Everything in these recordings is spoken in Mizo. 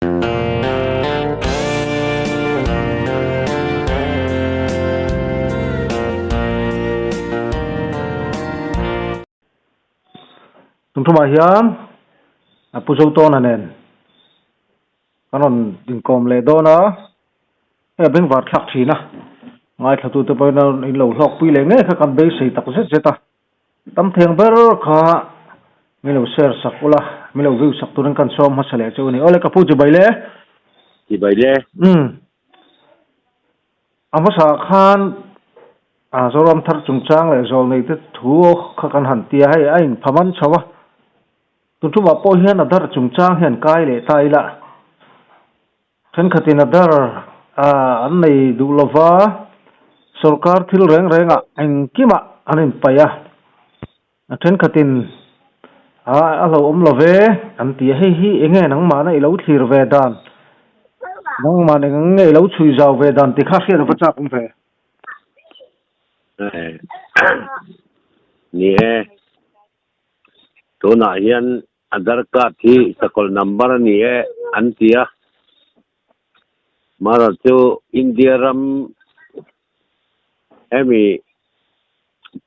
Tum thumah hian a Pu Zotawna nen kan rawn inkawm leh dawn a, hei a bengvar thlak thin a, ngaithlatute pawhin an in lo hlawkpui leh ngei kha kan beisei tak zet zet a, tam theng ber kha min lo share sak ula, min lo view sak turin kan sawm hmasa leh chu a ni. Awle ka pu chibai le. Chibai le. Umm. A hmasa ah khan a Zoram thar chungchang leh zawlnei te thu kha kan han ti a, hei a inphaman chho a, tun tumah pawh hian a dar chungchang hian kai leh ta ila, thenkhatin a dar an nei duh lova, sorkar thil reng rengah engkimah an inpaih a, a thenkhatin a hlauhawm lo ve an ti a, hei hi eng nge nangmahna i lo thlir ve dan, nangmahna eng nge i lo chhui zau ve dan tih kha hriat a va chak awm ve. Ni e, tunah hian Aadhaar card hi sakawlh number a ni e an ti a, Mara chu India ram hemi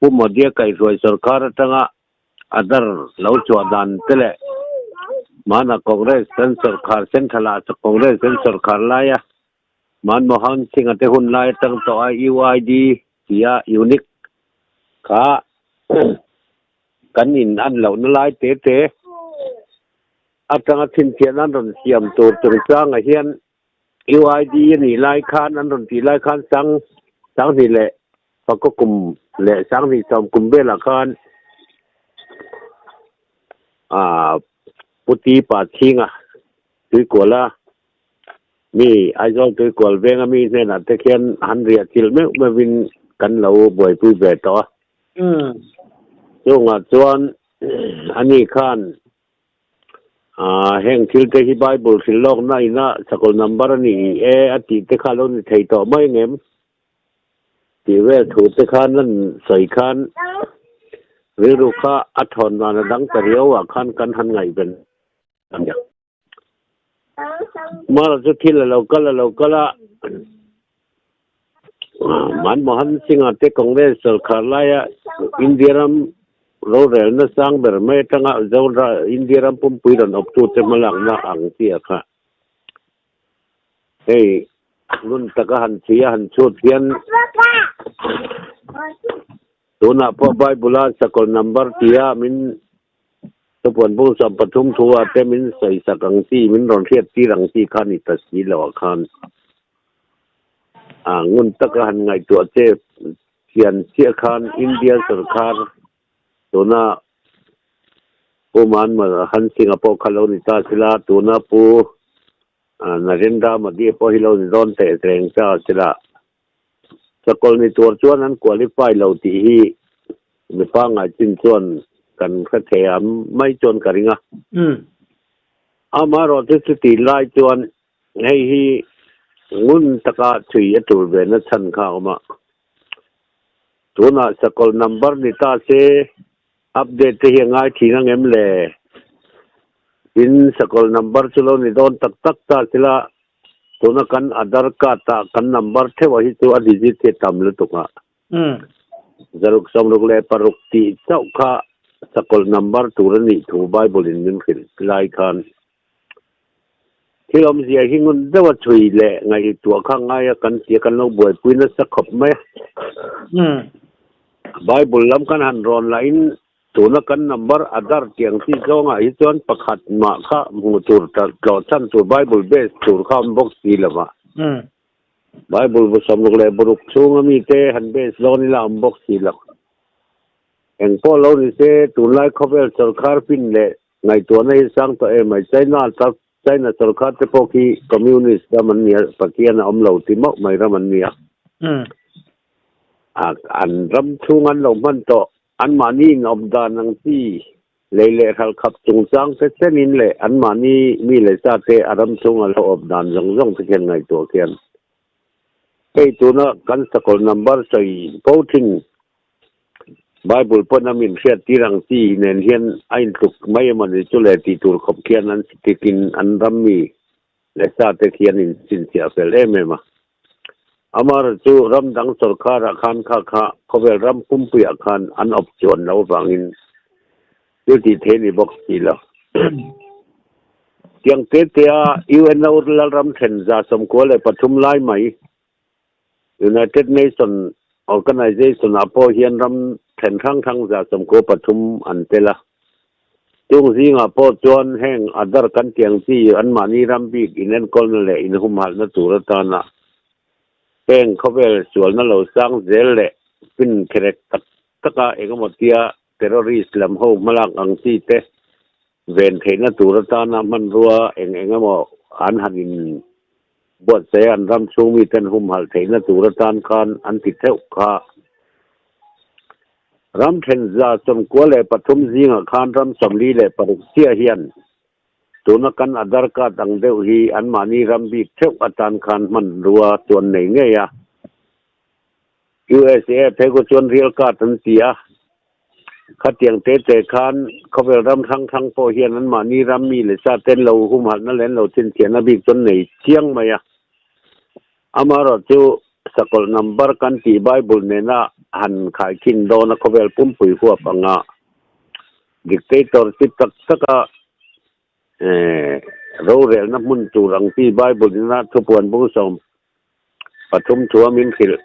Pu Modi-a kaihhruai sorkar atanga Aadhaar lo chhuah dan te leh hmana Congress an sorkar Central-ah Congress an sorkar laia Manmohan Singh-a te hun lai atang tawh a UID tia unique kha kan in an lohna lai te te atanga chhinchhiahna an rawn siam tur chungchangah hian UID a nih lai khan an rawn tih lai khan sang sanghnih leh pakaw kum leh sanghnih sawm kum velah khan ah Puti pa chhinga Tuikuala mi Aizawl Tuikual venga mi hnenah te khian han riah chilh meuh meuhin kan lo buaipui ve tawh a. Chungah chuan ani khan heng thil te hi Bible hrilh lawkna ina sakawlh number a ni e a tih te kha lo ni thei tawh mai ngem tih vel thu te khan an sawi khan rilru kha a thawn dan a dang ta riau ah khan kan han ngaihven a ni. Mara chu thil a lo kal a lo kal a, Manmohan Singh-a te Congress sorkar laia India ram rorelna sang ber mai atanga India ram pumpui rawn awptute hmalakna ang chi a kha. Hei ngun taka han chhui a han chhut hian tunah pawh Bible-a sakawlh number tia min Thupuan bung 33 thu ah te min sawi sak ang chi, min rawn hriat tir ang chi kha ni ta si lo ah khan a ngun taka han ngaihtuah che chian chiah khan India sorkar tuna Pu Manmohan Singh-a pawh kha lo ni ta sila, tuna Pu Narendra Modi pawh hi lo ni dawn teh reng ta sila. Sakawlh ni tur chuan an qualify lo tih hi mi pangngai chin chuan kan hre thei a, mai chuan ka ring a. Amaherawhchu chuti lai chuan hei hi ngun taka chhui a tul ve na chhan kha a awm a. Tunah sakawlh number ni ta se update te hi a ngai thin ang em le? Tin, sakawlh number chu lo ni dawn tak tak ta sela Tuna kan Aadhaar card ah kan number theuh ah hi chu a digit hi a tam lutuk a. 666 tih chauh kha sakawlh number tur a nih thu Bible in min hrilh lai khan thil awmzia hi ngun deuh a chhui leh ngaihtuah kha ngai a kan tia kan lo buaipui nasa khawp mai a. Bible lam kan han rawn lahin Tuna kan number Aadhaar tiang chi zawngah hi chuan pakhat mah kha hmuh tur tlawh chhan tur Bible base tur kha awm bawk si lo va. Bible bu 66 chhunga mite han base dawn ila awm bawk si lo. Eng pawh lo ni se tunlai khawvel sawrkhar pin leh ngaihtuahna hi sang tawh em mai. China China sawrkhar te pawh khi Communist ram an nia, Pathian a awm lo ti mauh mai ram an nia. An ram chhung an lo hman tawh. Anmahni inawp dan ang chi lei leh hral khap chungchang te chenin leh anmahni mi leh sa te a ram chhunga lo awp dan zawng zawng te khian ngaihtuah khian hei tuna kan sakawlh number sawi fo thin Bible pawn a min hriat tir ang chi nen hian a intluk mai emaw ni chu le tih tur khawp khian an sitikin an ram mi. leh sa te khi an inchhinchhiah fel em em a. Amaherawhchu ram dang sawrkharah khan kha kha khawvel ram pumpuiah khan an awp chuan loh avangin thil tih theih a ni bawk si lo. Tiang te tea UNO Lalram then 93 lai mai United Nation Organization ah pawh hian ram then hrang hrang 93 an tel a. Chung zingah pawh chuan heng Aadhaar kan tih ang chi anmahni ram bik inenkawlna leh inhumhalhna tur atana heng khawvel sualna lo sang zel leh pin kherek tak taka engemaw tia terrorist lam ho hmalak ang chi te ven theihna tur atana hmanrua eng eng emaw an han in buatsaih a, an ram chhung miten humhalh theihna tur atan khan an ti theuh kha. Ram then 93 zingah khan ram 46 chiah hian tuna kan Aadhaar card ang deuh hi anmahni ram bik theuh atan khan hmanrua chuan nei ngei a. USA phei ku chuan real card an ti a, khatiang te te khan khawvel ram hrang hrang pawh hian anmahni ram mi leh sa ten lo humhalhna leh an lo chhinchhiahna bik chuan nei chiang mai a. Amaherawh chu sakawlh number kan tih Bible nena han khaikhin dawn a khawvel pumpui huap anga dictatorship tak taka Rorelna hmun tur ang chi Bible ina thupuan bung 13 thua min hrilh.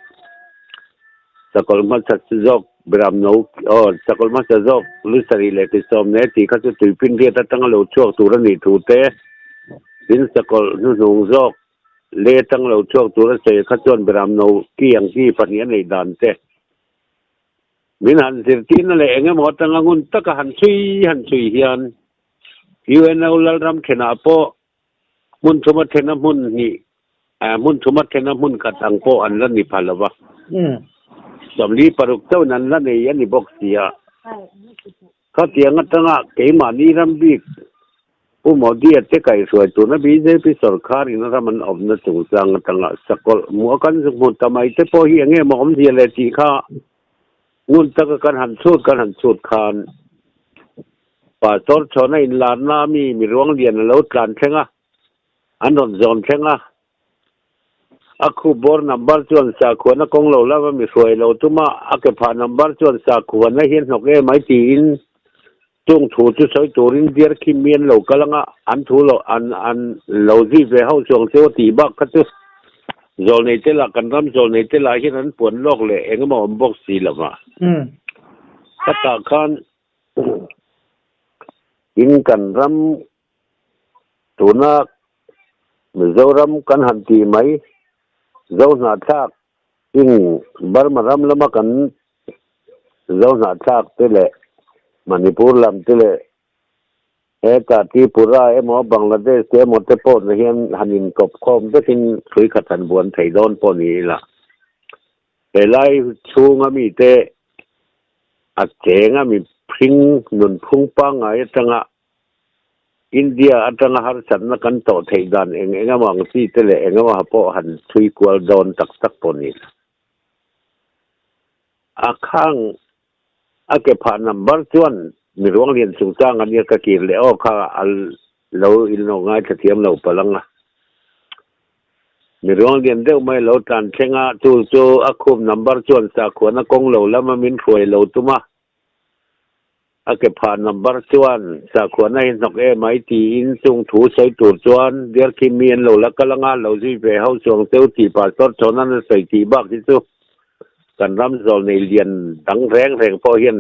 Sakawlh hmasa zawk Biram no aw sakawlh hmasa zawk lu sarih leh ti sawm ne tih kha chu tuipin riat atanga lo chhuak tur a nih thu te, tin sakawlh hnuhnung zawk le atanga lo chhuak tur a sawi kha chuan Biram no ki ang chi pahnih a neih dan te. Min han zirtirna leh eng emaw atanga ngun taka han chhui han chhui hian UNO Lalram thenah pawh hmun thuma thena hmun hnih hmun thuma thena hmun khat ang pawh an la ni pha lo va. 46 chauhin an la nei a ni bawk si a. Khatiang atanga keimahni ram bik Pu Modi-a te kaihhruai tuna bjp sorkharin ram an awmna chungchang atanga sakawlh hmuh a kan zuk hmu ta mai te pawh hi enge maw awmzia le tih kha ngun taka kan han chhut kan han chhut khan Pastor Chhawna inlarna ami miruang lian a lo tlan thleng a, an rawn zawn thleng a, a khup bawr number chuan sakhuana kawng lo lava mi hruai lo tum a, a ke phah number chuan sakhuana hi a hnawk em ai tiin Chung thu chu sawi turin diar khi mi an lo kal anga an thu lo an an lo zui ve ho chuang chu a tih bak kha chu zawlnei te lah kan ram zawlnei te lah hian an puan lawk leh eng emaw awm bawk si lo va. Khatah khan in kan ram tuna Mizoram kan han tih mai Zohnahthlak in Burma ram lama kan Zohnahthlak te leh Manipur lam te leh heta Tripura emaw Bangladesh te emaw te pawh na hian han inkawp khawm vekin hrui khat han buan thei dawn pawh ni ila. Helai chhunga mite a chenga mihring nunphung pangngai atanga India atanga harsatna kan tawh theih dan eng eng emaw ang chi te leh eng emaw ha pawh han chhui kual dawn tak tak pawh ni ila. A khang a ke phah number chuan mi ruang lian chungchang a nia ka kir leh aw kha a lo inlo ngaithla thiam lo palh ang a. Mi ruang lian deuh mai lo tlan thleng a, chu chu a khup number chuan sakhuana kawng lo lama min hruai lo tum a. A ke phah number chuan sakhuana hi hnawk em ai tiin chung thu sawi tur chuan Diarkhi mi an lo la kal anga lo zui ve ho chuang cheu tih Pastor Chhawnan a sawi tih bak hi chu kan ram zawl nei lian dang reng reng pawh hian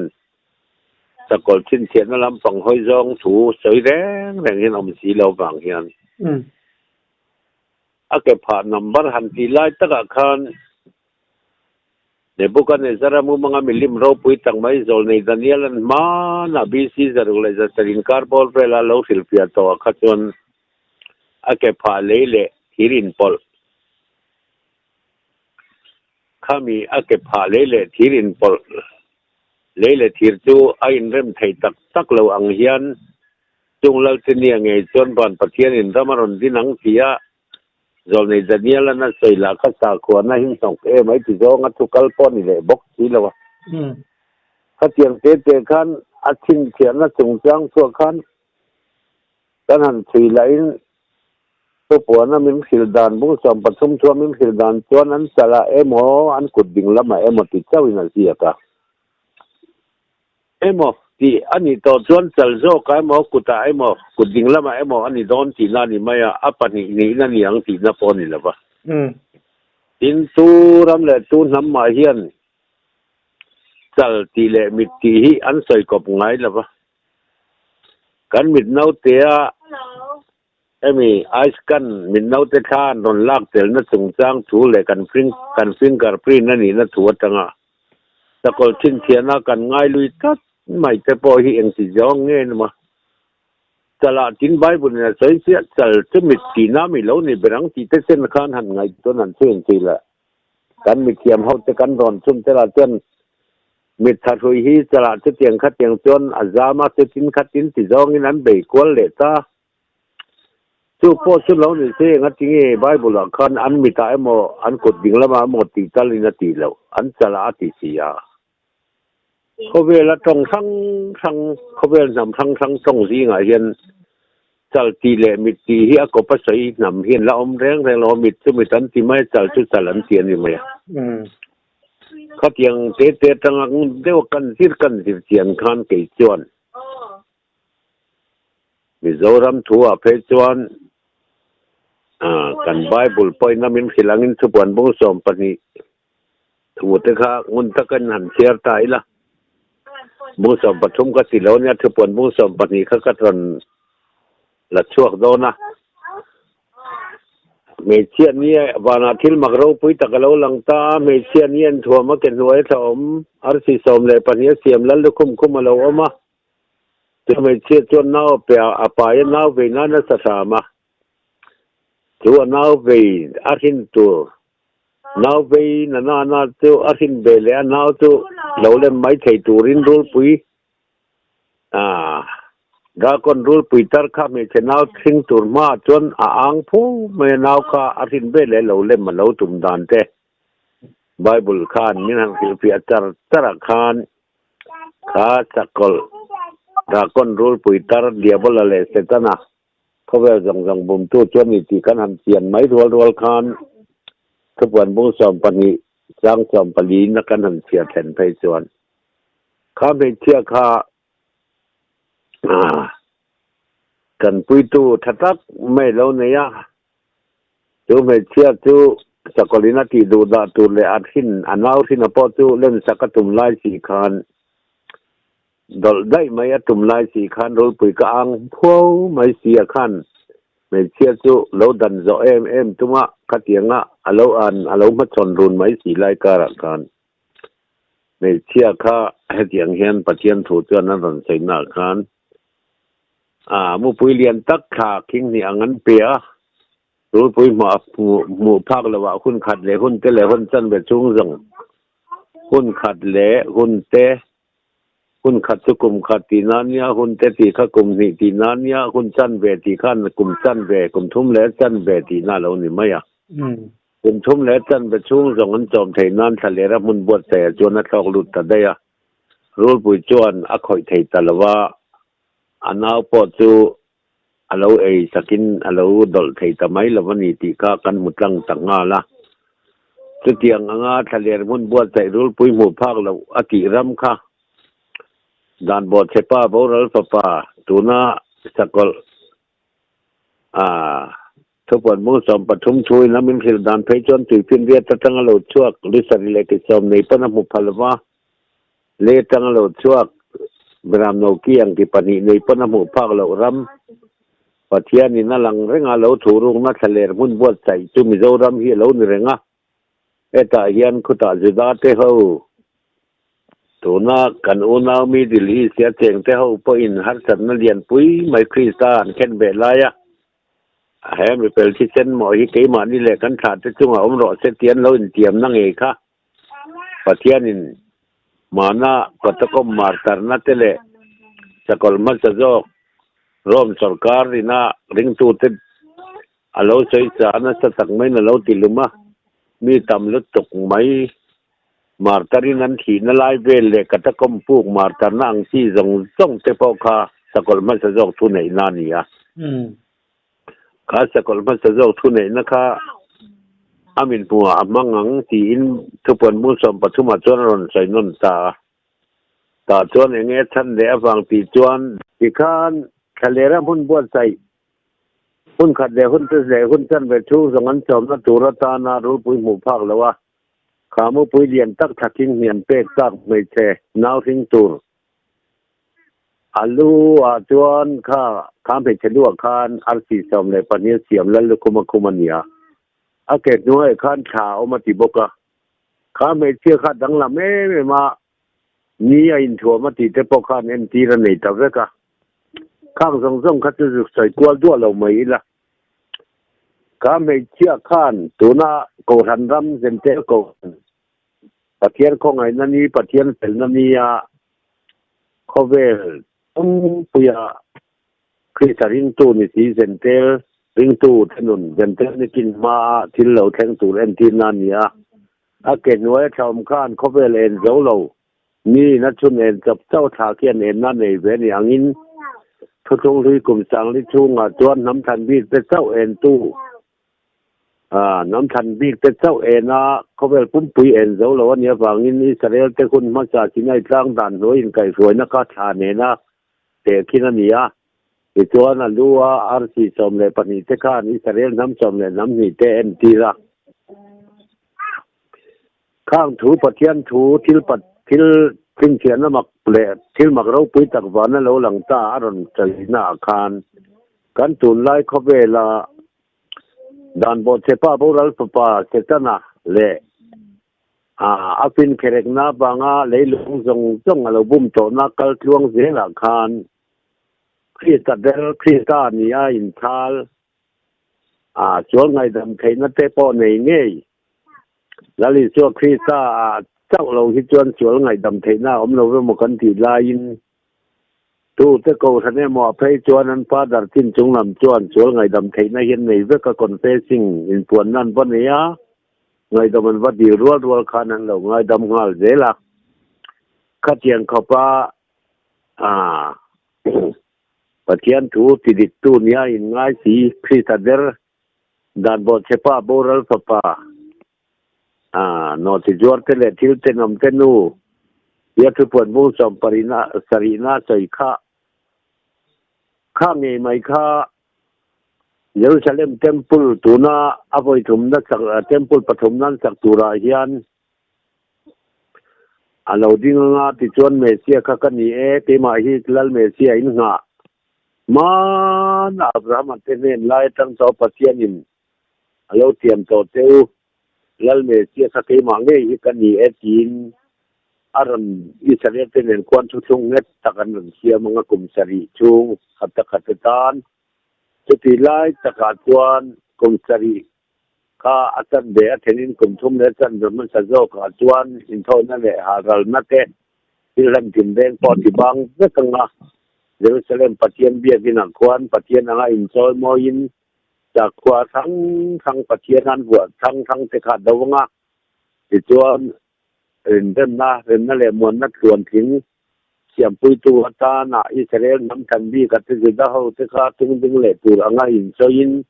sakawlh chhinchhiahna lampang hawi zawng thu sawi reng reng hian awm si lo vang hian a ke phah number han tih lai takah khan Nebuchadnezzar-a mumanga milim ropui tak mai zawlnei Daniel-a'n hmanah BC 607 inkar bawr vela lo hrilhfiah tawhah kha chuan a ke phah lei leh thir inpawlh khami a ke phah lei leh thir inpawlh lei leh thir chu a inrem thei tak tak lo ang hian chung Lalchenia ngei chuan van Pathianin ram a rawn din ang tia Zawlnei Daniel-a'n a sawi lah kha sakhuana hi hnawk em ai ti zawng a thu kal pawh a ni leh bawk si lo a. Khatiang te te khan a chhinchhiahna chungchang chhuah khan kan han chhui lahin Thupuana min hrilh dan bung 13 thua min hrilh dan chuan an chalah emaw an kut ding lamah emaw ti chauhin a ziak a. Emaw tih a nih tawh chuan chal zawkah emaw kutah emaw kut ding lamah emaw a ni dawn tihna a ni mai a, a pahnih nihna ni ang tihna pawh a ni lo va. Tin, tu ram leh tu hnam mah hian chal tih leh mit tih hi an sawi kawp ngai lo va. Kan mit nautea hemi ice kan mit naute thla an rawn lak telna chungchang thu leh kan kan finger print a nihna thu atanga sakawlh chhinchhiahna kan ngai lui tlat mai te pawh hi engti zawng nge ni maw? Chalah tin Bible in a sawi chiah chal chu mit tihna mi lo ni ber ang tih te chen khan han ngaihtuah an chhuin thei la. Kan mithiam ho te kan rawn chhun te lah chuan mit tha hrui hi chalah chutiang khatiang chuan a zam a, chutin khatin ti zawngin an bei kual leh ta. Chu pawh chu lo ni se engatinge Bible ah khan an mitah emaw an kut ding lamah emaw tih talin a tih loh, an chalah a ti si a. Khawvela tawng hrang hrang, khawvel hnam hrang hrang tawng zingah hian chal tih leh mit tih hi a kawp a sawi hnam hian la awm reng reng lo a, mit chu mit an ti mai a, chal chu chal an ti a ni mai a. Khatiang te te atanga deuh kan zir kan zir chian khan kei chuan Mizoram thu ah phei chuan kan Bible pawhin a min hrilh angin thupuan bung 12 Thute kha ngun takin han chhiar ta ila. Bung 13 ka ti lo nia, thupuan bung 12 kha ka rawn la chhuak dawn a. Hmeichhia ni vanah thil mak ropui tak a lo lang ta a, hmeichhia ni an thuam a ke hnuai a thla awm, arsi 12 a siam lal lukhum khum a lo awm a. Chu hmeichhia chuan nau a pe a, a pai a nau vei nan a sa hram a. Chu a nau vei a hrin tur Nau vei na na na chu a hrin ve leh a, nau chu lo lem mai thei turin rulpui Drakon rulpui tar kha hmeichhe nau thling tur hmaah chuan a ang phu mai a, nau kha a hrin ve leh lo lem a lo tum dan te Bible khan min han hrilhfiah char char ah khan kha sakawlh Drakon rulpui tar Diabola leh Setana Khawvel zawng zawng bumtu chuan ni tih kan han chian mai rual rual khan thupuan bung 12 chang 14 in a kan han chhiar thlen phei chuan kha hmeichhia kha tanpuitu tha tak mai lo nei a, chu hmeichhia chu sakawlh in a tih duh dah tur leh a hrin a nau hrin a pawh chu lemsak a tum lai si khan Dawlh daih mai a tum lai si khan rulpui ka ang phuau mai si a khan hmeichhia chu lo dan zawh em em tum a, khatianga a lo an a lo hmachhawn run mai si lai karah khan hmeichhia kha hetiang hian Pathian thu chuan an rawn sawi naah khan a mupui lian tak thla khing hnih ang an pe a, rulpui hmuh hmuh phak loah hun khat leh hun te leh hun chanve chhung zawng hun khat leh hun te Hun khat chu kum khat tih nan nia, hun te tih kha kum hnih tih nan nia, hun chan ve tih khan kum chan ve, kum thum leh chan ve tihna a lo ni mai a. Kum thum leh chan ve chhung zawng an chawm theih nan thla lera hmun buatsaih chuan a thlawk lut ta daih a. Rulpui chuan a khawih thei ta lo va, a nau pawh chu a lo ei sakin a lo dawlh thei ta mai lo a ni tih kha kan hmu tlang ta nghal a. Chutiang anga thlaler hmun buatsaih rulpui hmuh phak loh a tih ram kha dan bawhchhepa boral fapa tuna sakawlh a thupuan bung 13 thuin a min hrilh dan phei chuan tuifinriat atanga lo chhuak lisarih leh kisawm nei pawn a hmu phal va. Le tang a lo chhuak, Beram no ki ang ti pahnih nei pawn a hmuh phak loh ram, Pathianin a lang reng a, lo thu rukna thlaler hmun buatsaih chu Mizoram hi a lo ni reng a. Hetah hian khutah Juda te ho, tuna kan unau Middle East a cheng te ho pawhin harsatna lianpui mai Krista an khen ve lai a, he mipel thisen mawh hi keimahni leh kan thlah te chungah awm rawh se tih an lo intiamna ngei kha. Pathianin mahna Catacomb martarna te leh sakawlh hmasa zawk Rome sorkar ina ringtute a lo sawi sa nasa tak maiin a lo ti lum a, mi tam lutuk mai martarin an thihna lai vel leh Catacomb puk martarna ang chi zawng zawng te pawh kha sakawlh hmasa zawk thu neihna a ni a. Kha sakawlh hmasa zawk thuneihna kha a min hmuhah a hmang ang tiin thupuan bung 13 ah chuan a rawn sawi nawn ta a. Tah chuan eng nge chhan leh avang tih chuan. Tikhan thlalera hmun buatsaih hun khat leh hun te leh hun chanve chhung zawng an chawmna tur atana rulpui hmuh phak lo a, kha mupui lian tak thlaking hniam pek tak hmeichhe nau hring tur A lu ah chuan kha kha hmeichhe lu ah khan arsi 12 a siam lal lukhum a khum a ni a, a ke hnuaiah khan thla a awm a ti bawk a. Kha hmeichhia kha danglam em em a, ni a inthuam a tih te pawh khan entir a nei ta vek a. Khang zawng zawng kha chu zuk sawi kual duah lo mai ila. Kha hmeichhia khan tuna Kohhran ram Zentel Kohhran Pathian khawngaihna ni, Pathian felna nia khawvel pumpuia Krista ringtu ni si Zentel ringtu te nun Zentel nikin hmaa thil lo thleng tur entirna a ni a. A ke hnuai a thlaawm khan khawvel en zo lo niin a chhun en chawp chauh thla khian enna nei ve ni angin thuthlung hlui kum sangli chhungah chuan hnam thlan bik te chauh entu Hnam thlan bik te chauh ena khawvel pumpui en zo lo a nih avangin Israel te hun hmasa Sinai tlang dan hnuai inkaihhruaina kha thla nena tehkhin a ni a. Tichuan a lu a arsi 12 te khan Israel hnam sawm leh hnam hnih te entir a. Khang thu Pathian thu thil thil chhinchhiahna mak leh thil mak ropui tak vana lo lang ta a rawn sawi naah khan kan tunlai khawvela Dan bawhchhepa boral fapa Setana leh a fin kherekna avanga leilung zawng zawng a lo bum tawhna kal tluang zelah khan Krista ber Krista ni a inthal a sual ngaihdam theihna te pawh nei ngei. Lal Isua Krista ah chauh lo hi chuan sual ngaihdam theihna a awm lo emaw kan tih laiin Tute kohhran emaw a phei chuan an father chin chung lam chuan sual ngaihdam theihna hian nei vek a confessing inpuanna an va nei a, ngaihdam an va dil rual rual khan an lo ngaidam nghal zel a. Khatiang khawpa Pathian thu tidiktu nia inngai si Krista der dan bawhchhepa boral fapa Nawhchi zuar te leh thil tenawm te nu tia thupuan bung sawm parina sarihna sawi kha kha ngei mai kha Jerusalem Temple tuna a vawi thumna sak Temple pathumna an sak turah hian a lo ding anga tichuan Messiah kha ka ni e keimah hi Lal Messiah in nghah hmana Abraham-a te hnen lai atang tawh Pathianin A lo tiam tawh che u, Lal Messiah kha keimah ngei hi ka ni e tiin a rawn Israel te nen khuan thuthlung nghet tak an rawn siam ang a kum sarih chhung khat a khat atan. Chutih lai takah chuan kum sarih kha a chanve a thenin kum thum leh chanve hmasa zawkah chuan inthawhna leh halralna te thil hlan tinreng pawh ti bang vek ang a, Jerusalem Pathian biakinah khuan Pathian anga inchawi mawiin Sakhua hrang hrang Pathian an vuah hrang hrang te kha do anga, tichuan rinremna, remna leh muanna tluantling siampuitu atana Israel hnam thlan bik a te Juda ho te kha tungding leh tur anga insawiin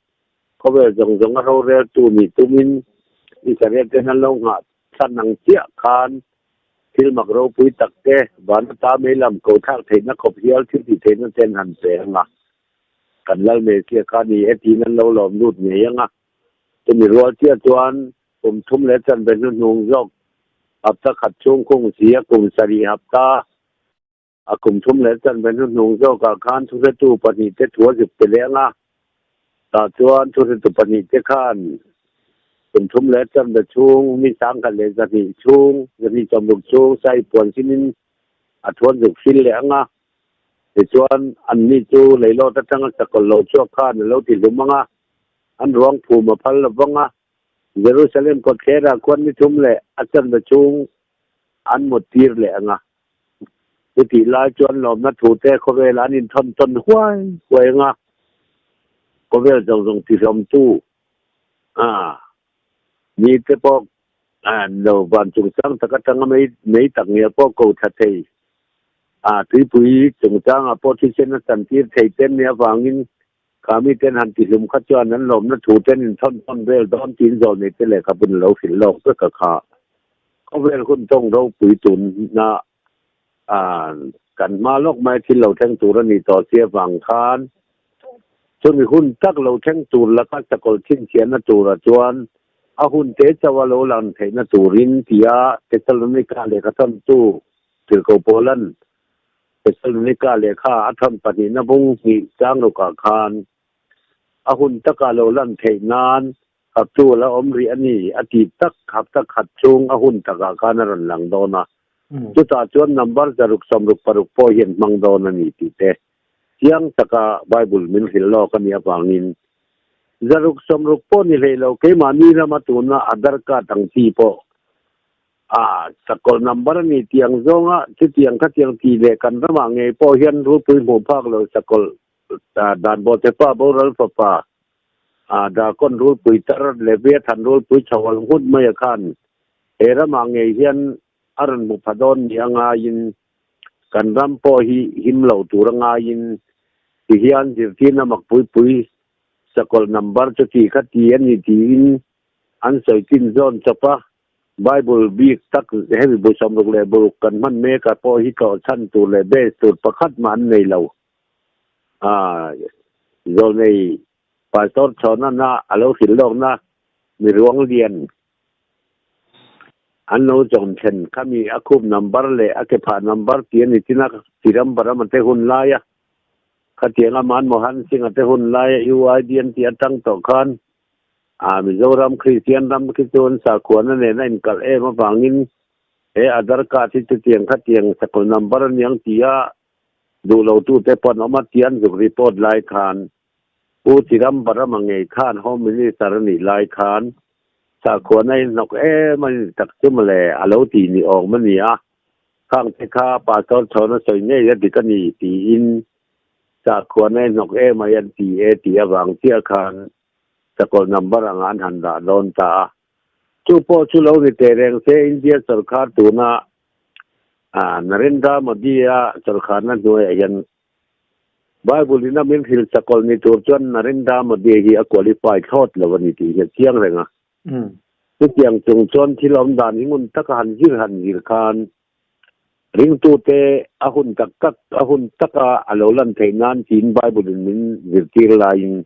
khawvel zawng zawng a roreltu nih tumin Israel ten an lo nghah chhan ang chiah khan thil mak ropui tak te van ata meilam ko thlak theihna khawp hial thil tih theihna ten han pe anga. Kan lal Messiah kha ni e tiin an lo lawm lut ngei ang a. Chumi rual chiah chuan kum thum leh chanve hnuhnung zawk hapta khat chhung khung si a kum sarih hapta a kum thum leh chanve hnuhnung zawkah khan thuhretu pahnih te thu a zuk pe leh ang a. Tah chuan thuhretu pahnih te khan kum thum leh chanve chhung mi 1120 chhung 260 chhung sai puan sinin a thuan zuk hril leh ang a. Tichuan, anni chu leilawt atanga sakawlh lo chhuak khan a lo ti hlum ang a, an ruang phum a phal lo vang a. Jerusalem kawtthlerah khuan ni thum leh a chanve chhung an mut tir leh ang a. Chutih lai chuan lawmna thute khawvelah an inthawn tawn huai huai ang a, khawvel zawng zawng tihlawmtu a ni te pawh lo van chungchang tak atanga mei tak ngial pawh ko thla thei. A tuipui chungchangah pawh thisen a chantir thei ten nia avangin Kha miten han tihlum kha chuan an lawmna thu ten inthawn thawn vel dawn tiin zawlneite lehkhabun a lo hrilh lawk vek a kha. Khawvel hun tawng ropui tunna kan hma lawk mai thil lo thleng tur a ni tawh si avang khan chumi hun tak lo thleng tur laka sakawlh chhinchhiahna turah chuan a hun te chauh a lo lan theihna turin tia Thessalonica lehkha thawntu Tirhkoh Paula'n Thessalonica lehkha a thawn pahnihna bung hnih changrukah khan a hun taka lo lan theih nan Haptu a la awm rih a ni, a ti tak hapta khat chhung a hun takah khan a rawn lang dawn a. Chutah chuan number 666 pawh hian hmang dawn a ni tih te chiang taka Bible min hrilh lawk a nih avangin 660 pawh ni hlei lo keimahni rama tuna Aadhar card ang chi pawh a sakawlh number a ni tih ang zawnga chutiang khatiang tih leh kan ramah ngei pawh hian rulpui hmuh phak lo sakawlh dan bawhte pa boral fapa A Darkawn rulpui tar Leviathan rulpui chho al nghut mai a khan he ramah ngei hian a rawn hmu pha dawn ni a ngaiin kan ram pawh hi him lo tur a ngaiin ti hian zirtirna mak pui pui sakawlh number chu ti kha ti a ni tiin an sawi chin zawn chawp a. Bible bik tak hemi bu 66 kan hman mek ah pawh hi tlawh chhan tur leh base tur pakhat mah an nei lo. A zawlnei Pastor chhawna na a lo hrilh lawkna mi ruang lian an lo zawm thlen khami a khup number leh a kephah number tih a ni chin a, Chidambaram a te hun laia khatianga Manmohan Singh a te hun laia UID an tih atang tawh khan a Mizoram Kristian ram khi chu an sakhuana nen a inkalh em avangin he Aadhar card hi chutiang khatiang sakhaw number aniang tia Duh lo tute pawn awm a tian zuk report lai khan Pu Chidambaram a ngei khan Home Minister a nih lai khan sakhuana in hnawk em a ni tak chu mawle a lo tih ni awm a ni a, khang te kha Pastor chhawn a sawi ngei a dik a ni tiin sakhuana in hnawk em ai an ti e tih avang chiah khan sakawlh number anga an han dah dawn ta a. Chu pawh chu lo ni teh reng se India sorkar tuna Narendra Modi-a sorkarna hnuaiah hian Bible in a min hrilh sakawlh ni tur chuan Narendra Modi hi a qualify thlawt lo a ni tih hi a chiang reng a. Chutiang chung chuan thil awm dan hi ngun taka han zir han zir khan ringtute a hun tak tak a hun taka a lo lan theih nan tiin Bible in min zirtir laiin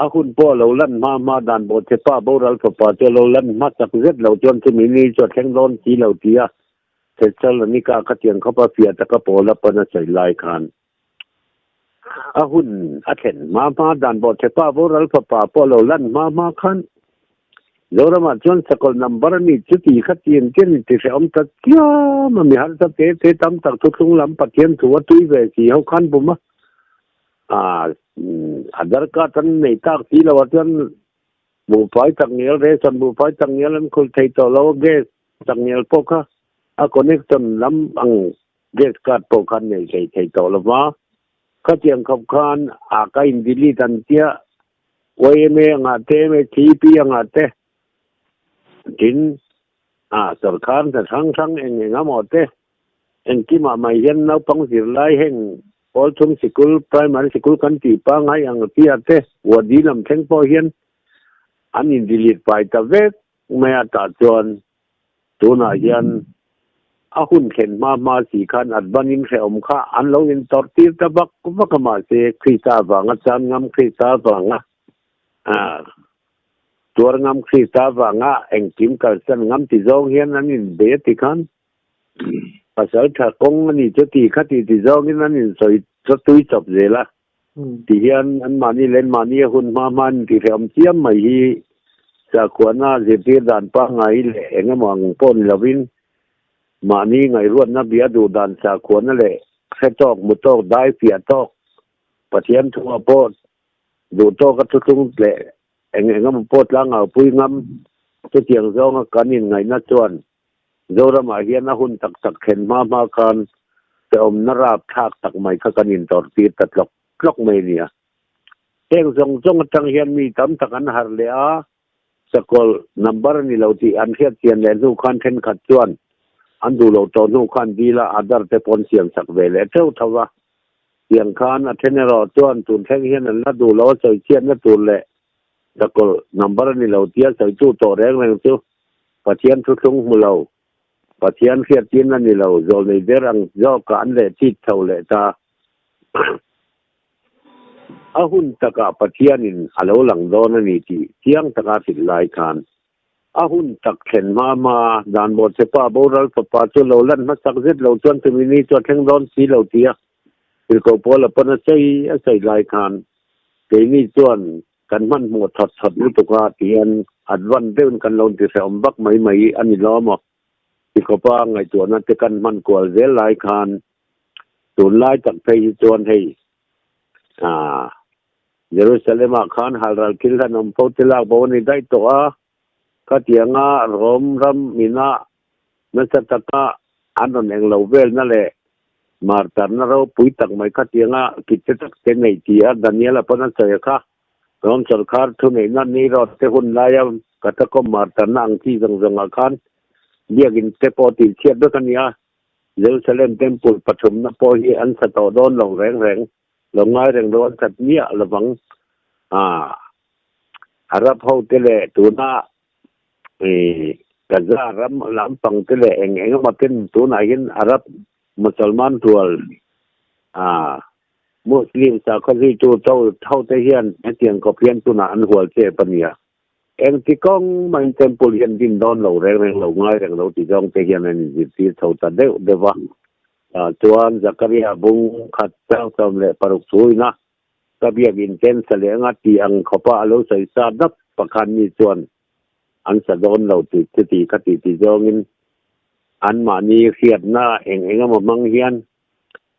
A hun pawh a lo lan hma hma dan bawhchhe pa boral fapa chu a lo lan hma chak zet lo chuan chumi ni chu a thleng dawn si lo tia Thessalonika khatiang khawpa fiah taka Paula pawn a sawi lai khan a hun a thlen hma hma dan bawhchhe pa boral fapa pawh a lo lan hma hma khan Zoramah chuan sakawlh number a ni chu ti kha tiang tiang in ti hrehawm ta chiam a mi harsa te te tam tak thuthlung lam Pathian thu a tui ve si ho khan bum a. Aadhar card an nei tak si lo ah chuan buhfai takngial ration buhfai takngial an khulh thei tawh lo a gas takngial pawh kha a connection lam ang gas card pawh kha an nei thei thei tawh lo va khatiang khawp khan a ka in delete an tia yma angah te mhip angah te tin a sorkar hna hrang hrang eng eng amaw te Engkimah mai hian naupang zirlai heng pawl chung sikul, primary sikul kan tih pangngai ang tia te wadi lam thleng pawh hian an in delete pai ta vek mai a tah chuan tunah hian a hun thlen hma hma si khan advan in hrehawm kha an lo in tawrh tir ta vak vak a mahse Krista avanga chan ngam Krista avanga tuar ngam Krista avanga engkim kalsan ngam ti zawng hian an in bei a ti khan Pasal tha kawng a ni chu ti kha ti ti zawngin an insawi chaw tui chawp zel a. Ti hian anmahni leh anmahni a hun hma hma an intihrehawm chiam mai hi sakhuana zirtir dan pangngai leh eng emaw ang pawh ni lovin mahni ngaihruatna bia duh dan sakhuana leh hre tawk, hmu tawk, dai fiah tawk, Pathian thuah pawh duh tawka thuthlung leh eng eng emaw pawh tlangau pui ngam chutiang zawnga kan inngaihna chuan Zoramah hian a hun tak tak thlen hma hma khan hrehawmna rap thlak tak mai kha kan intawrh tir ta tlawk tlawk mai a nia. Heng zawng zawng atang hian mi tam tak an harh leh a, sakawlh number a ni lo tih an hriat chian leh hnu khan thenkhat chuan an duh loh tawh hnu khan dil a Aadhaar te pawh an siam sak ve leh teuh tho va. Tiang khan a then erawh chuan tun thleng hian an la duh lo a sawi chhiatna tur leh sakawlh number a ni lo tia sawitu tawh reng reng chu Pathian thuthlung hmu lo, Pathian hriattirna ni lo, zawlnei ber ang zawkah an leh chit chho leh ta. A hun takah Pathianin a lo lang dawn a ni tih chiang taka hrilh lai khan a hun tak thlen hma hma dan bawhchhepa boral fapa chu lo lan hmasak zet lo chuan chumi ni chu a thleng dawn si lo tia Tirhkoh Paula pawn a sawi a sawi lai khan keini chuan kan hmanhmawh thawt thawt lutuk a tihian advan deuhin kan lo inti hrehawm vak mai mai a ni lo maw? Tikhawpa ngaihtuahna te kan hman kual zel lai khan tunlai tak phei hi chuan hei aah Jerusalem-ah khan halral thil hlan awm fo te lak bo a ni daih tawh a, khatianga Rom ram mina nasa taka an rawn eng lo velna leh martarna ropui tak mai khatianga kite tak te nei ti a Daniel-a pawn a sawi a kha. Rom sawrkar thuneihna ni rawt te hun laia Catacomb martarna ang chi zawng zawngah khan biakin te pawh tihchhiat vek a ni a, Jerusalem Temple pathumna pawh hi an sa tawh dawn lo reng reng. Lo ngai reng lo an that miah lovang. Aah Arab ho te leh tuna ih Gaza ram lampang te leh eng eng emaw ten tunah hian Arab Musalman rual aah Muslim sakhaw zuitu to ho te hian hetiang kawp hian tunah an hual chep a nia. Engti kawng mahin temple hian din dawn lo reng reng lo ngai reng lo ti zawng te hian an inzirtir chho ta deuh deuh va. Tah chuan Zakaria bung khat 16 thuina ka biakin ten sa leh anga tih ang khawpa a lo sawi sa dap pakhat mi chuan an sa dawn lo tih chuti kha tih ti zawngin anmahni hriatna eng eng emaw hmang hian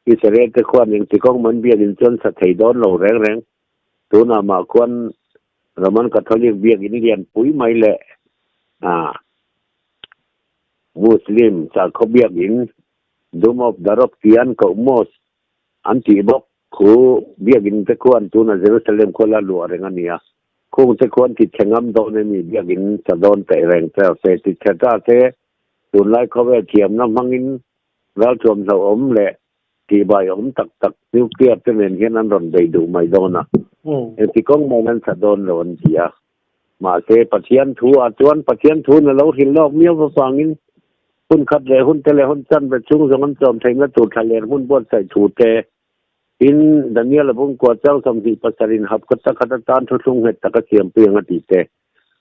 Israel te khuan engti kawng man biakin chuan sa thei dawn lo reng reng. Tunah mah khuan Roman Catholic biakin lianpui mai leh ah Muslim sakhaw biakin Dome of the Rock tih an koh Mosque an tih bawk. Khu biakin te khuan tuna Jerusalem khua la luah reng a ni a. Khung te khuan ti chhe ngam dawn emi biakin sa dawn peih reng te se ti chhe ta se tunlai khawvel thiamna hmangin ralthuam hlauhawm leh tihbai awm tak tak nuclear te nen hian an rawn bei duh mai dawn a. Engti kawng maiin an sa dawn lo an ti a. Mahse, Pathian thu ah chuan Pathian thu na lo hrilh lawk miau avangin hun khat leh hun te leh hun chanve chhung zawng an chawm theihna tur thla len hmun buatsaih thu te in Daniel-a bungkua chang 27 in hap khat khat atan thuthlung nghet taka siampui ang a tih te,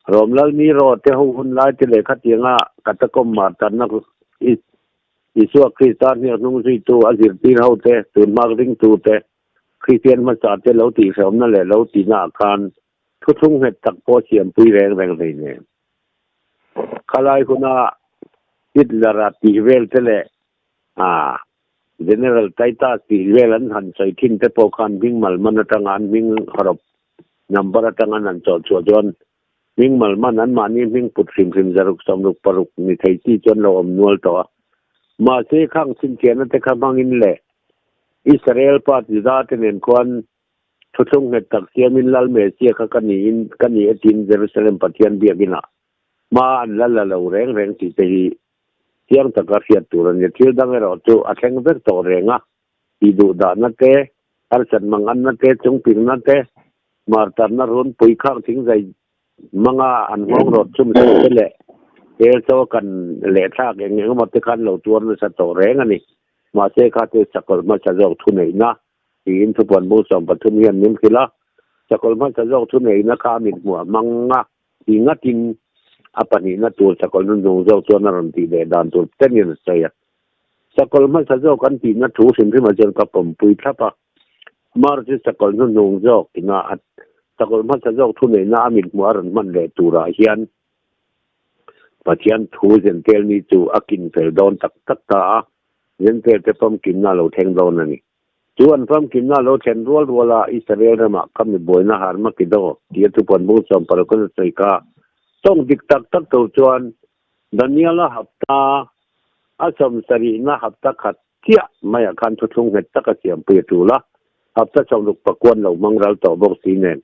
Rom lal mi ro te ho hun lai te leh khatianga Catacomb martarna Isua Krista hniak hnung zuitu a zirtir ho te, tunhmak ringtu te, Kristian hmasa te lo tihhrehawmna leh lo tihna ah khan Thuthlung nghet tak pawh siampui reng reng hlei nen. Khalai huna Hitler-a tih vel te leh General Titus tih vel an han sawi thin te pawh khan hming malman atanga an hming hawrawp number atanga an han chawh chhuah chuan hming malman anmahni hming put hrim hrim zaruk 66 ni thei chi chuan lo awm nual tawh a. Mahse khang chhinchhiahna te kha hmangin leh Israel pa Juda te nen khuan Thuthlung nghet tak siamin Lal Messiah kha ka niin ka ni e tiin Jerusalem Pathian biakinah hma an la la lo reng reng tih te hi chiang taka hriat tur a ni. Thil dang erawh chu a thleng vek tawh reng a, tih duh dahna te, harsat manganna te, chungpingna te, martarna runpui khak thingzai hmanga an nghawng rawt chhum sak te leh hel chaw a kan leh thlak eng eng emaw te khan lo tuar nasa tawh reng a ni. Mahse kha chu sakawlh hmasa zawk thuneihna tiin thupuan bung 13 hian min hrilh a, sakawlh hmasa zawk thuneihna kha a mithmuh a hmang a ti ngatin a pahnihna tur sakawlh hnunhnung zawk chuan a rawn tih leh dan tur tenin a sawi a. Sakawlh hmasa zawk an tihna thu hrim hrimah chuan ka pawmpui thlap a, March hi sakawlh hnuhnung zawk ina a sakawlh hmasa zawk thuneihna a mithmuh a rawn hman leh turah hian Pathian thu Zentel ni chu a kin fel dawn tak tak ta a, Zentel te famkimna a lo thleng dawn a ni. Chu an famkimna a lo thlen rual rual a, Israel ramah ka mi buaina Harmagido tia thupuan bung 16 a sawi kha. Tawng dik tak tak tur chuan Daniel-a hapta a 70na hapta khat chiah maiah khan thuthlung nghet taka siampui a tul a, hapta 69 lo hmang ral tawh bawk si nen.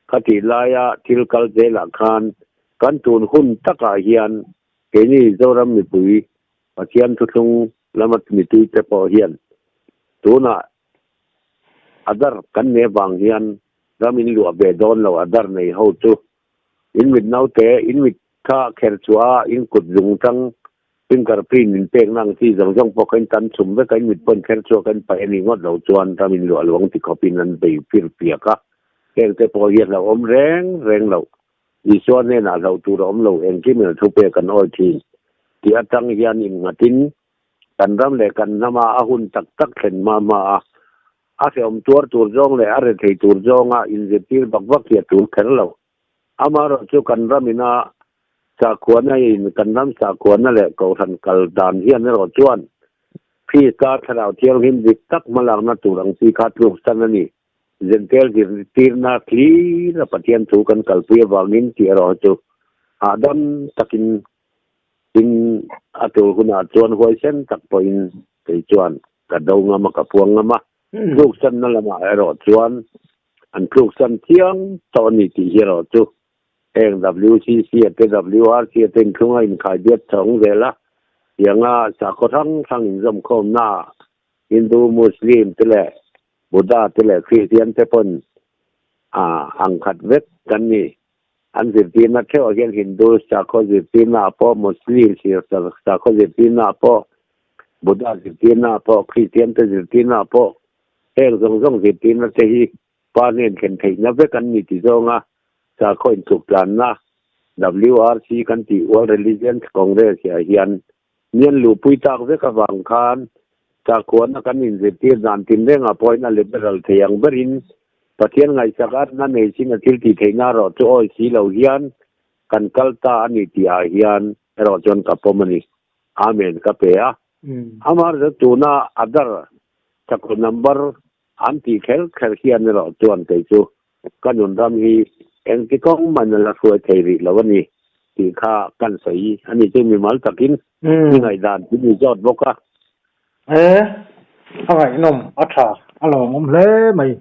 Khatih laia thil kal zelah khan kan tun hun takah hian keini Zoram mipui Pathian thuthlung lama mituite pawh hian tunah Adar kan nei avang hian ram in luah ve dawn lo adar nei ho chu in mit naute in mit kha kher chhuah a in kut zung tang fingerprint in pek na ang chi zawng zawng pawh kha in tan chhum vek a in mit pawh in kher chhuak a in paih a nih ngawt lo chuan ram in luah luang ti khawp in an bei fir piak a heng te pawh hi a hlauhawm reng reng loh. Isua hnenah hlauh tur a awm lo engkim in a thu pek an awi thin tih atang hian innghatin kan ram leh kan hnama a hun tak tak thlen hma hma a, a hrehawm tuar tur zawng leh a rethei tur zawnga inzirtir vak vak hi a tul kher lo. Amaherawh chu kan ram ina sakhuana in kan ram sakhuana leh kohhran kal dan hian erawh chuan Krista Thlarau Thianghlim dik tak hmalakna tur ang chi kha tluksan a ni. Zentel zirtirna thlir a Pathian thu kan kalpui avangin tih erawh chu hahdam takin tin a tul hunah chuan huaisen tak pawhin kei chuan ka do ngam a, ka puang ngam a. Tluksanna lamah erawh chuan an tluksan chiang tawh a ni tih hi erawh chu heng WCC a te WRC a te inthlunga inkhaibiat chhawng zel a, tianga sakhaw hrang hrang inzawmkhawmna Hindu, Muslim te leh Buddha te leh Kristian te pawn ang khat vek kan ni. An zirtirna theuhah hian Hindu sakhaw zirtirna ah pawh, Muslim sakhaw zirtirna ah pawh, Buddha zirtirna ah pawh, Kristian te zirtirna ah pawh heng zawng zawng zirtirna te hi Pa hnen thlen theihna vek an ni ti zawnga sakhaw intluktlânna WRC kan tih World Religions Congress ah hian Mi an luhpui tak vek avang khan sakhuana kan inzirtir dan tinrengah pawhin a liberal thei ang berin Pathian ngaihsak atna nei sin a thil tih theihna erawh chu awi si lo hian kan kal ta a ni tih ah hian erawh chuan ka pawm a ni. Amen ka pe a. Amaherawhchu tuna Adar sakhaw number an tih kher kher hian erawh chuan kei chu ka nun ram hi engti kawng man a la hruai thei rih lo a ni tih kha kan sawi a ni chu mimal takin i ngaihdan chu ni zawt bawk a. E, a ngaihnawm a tha a lawmawm hle mai.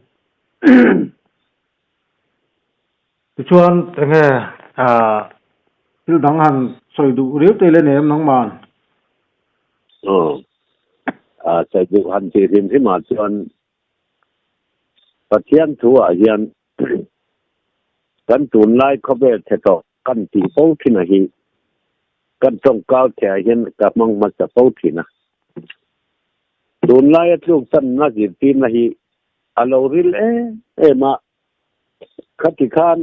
Tichuan enge thil dang han sawi duh riau te le nem nangman? Aw, sawi duh han tih hrim hrim ah chuan Pathian thu ah hian kan tunlai khawvel chhe tawh kan tih fo thin a hi kan tawngkau chhe ah hian ka hmang hmasa fo thin a. Tunlai a tluk channa zirtirna hi a lo ril em em a, khati khan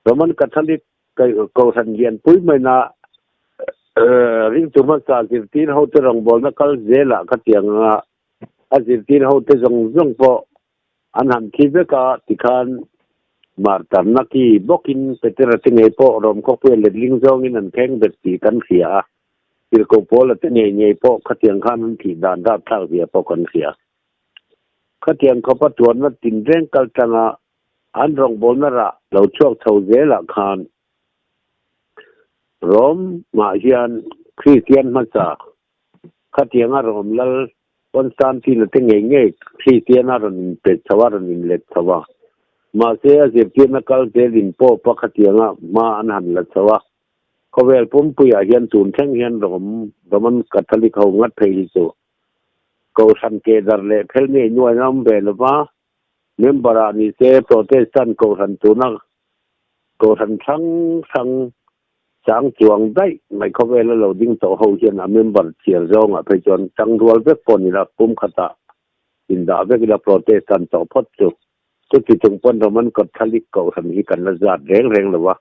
Roman Catholic Kohhran lianpui maina ringtu hmasa zirtir hote rawngbawlna kal zelah khatiang anga a zirtir hote zawng zawng pawh an han thi vek a tikhan martarna ki bawkin Petera te ngei pawh Rom khawpuia letling zawngin an kheng bet tih kan hria a, Tirhkoh Paula te ngei ngei pawh khatiang khan an thih dan rapthlak zia pawh kan hria. Khatiang khawpa tuarna tinreng kal tlanga an rawngbawlna rah lo chhuak chho zelah khan Rom mah hian Kristian hmasa khatianga Rom lal Constantine-a te ngei ngei Kristian a rawn inpe chho a, rawn inlet chho a. Mahse a zirtirna kal zelin Pope-a khatianga hma an han la chho a. Khawvel pumpuiah hian tun thleng hian Rom Roman Catholic ho ngat phei hi chu Kohhran kehdar leh phel ngei nuain a awm ve lo va, member ah ni se Protestant Kohhran tuna Kohhran hrang hrang chang chuang daih mai khawvela lo ding tawh ho hian a member chhiar zawngah phei chuan tangrual vek pawh ni la pum khatah indah vek ila Protestant tawh phawt chu chuti chung pawn Roman Catholic Kohhran hi kan la zat reng reng lo a,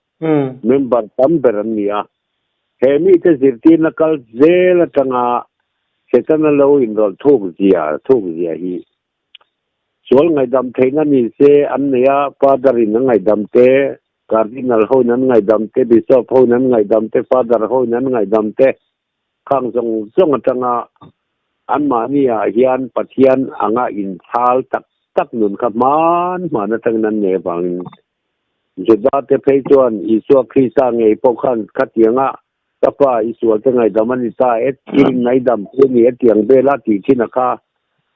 member tam ber an ni a. He mite zirtirna kal zel atanga Setana lo inrawlh thuk zia thuk zia hi sual ngaihdam theihna ni se an nei a, Father in a ngaihdam te, Cardinal hoin an ngaihdam te, Bishop hoin an ngaihdam te, Father hoin an ngaihdam te, khang zawng zawng atanga anmahni ah hian Pathian anga inchhal tak tak nun kha hman hman atangin an nei avangin Juda te phei chuan Isua Krista ngei pawh khan khatianga ka pa i sual te ngaihdam a ni ta e, i rin ngaihdam phu a ni e tiang vela tih thin a kha